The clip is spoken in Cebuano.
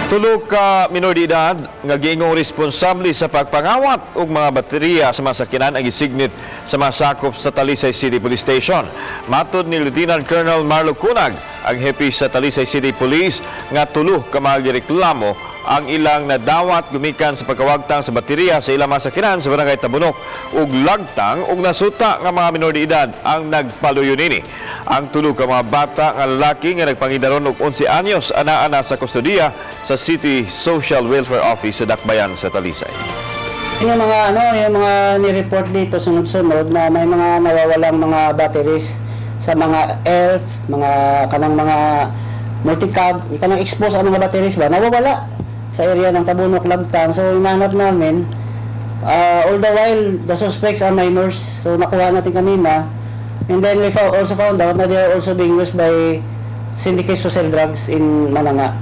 Tulo ka minor de edad nga giingong responsable sa pagpangawat og mga baterya sa mga sakyanan ang gisignit sa mga sakop sa Talisay City Police Station. Matod ni Lieutenant Colonel Marlo Kunag, ang hepe sa Talisay City Police, nga tulo ka mga gireklamo ang ilang nadawat gumikan sa pagkawagtang sa baterya sa ilang mga sakyanan sa barangay Tabunok ug Lagtang, ug nasuta nga mga minor de edad ang nagpaluyo nini. Ang tulo ka mga bata nga lalaki nga nagpangidaron og 11 anyos anaa sa kustodiya sa City Social Welfare Office sa Dakbayan sa Talisay. Yung mga ano, yung mga ni-report dito sunod-sunod na may mga nawawalang mga batteries sa mga Elf, mga kanang mga multicab, kanang expose ang mga batteries ba, nawawala sa area ng Tabunok, Lagtang. So hinahanap namin, all the while the suspects are minors. So nakuha natin kanina. And then we also found out na they are also being used by syndicates to sell drugs in Mananga.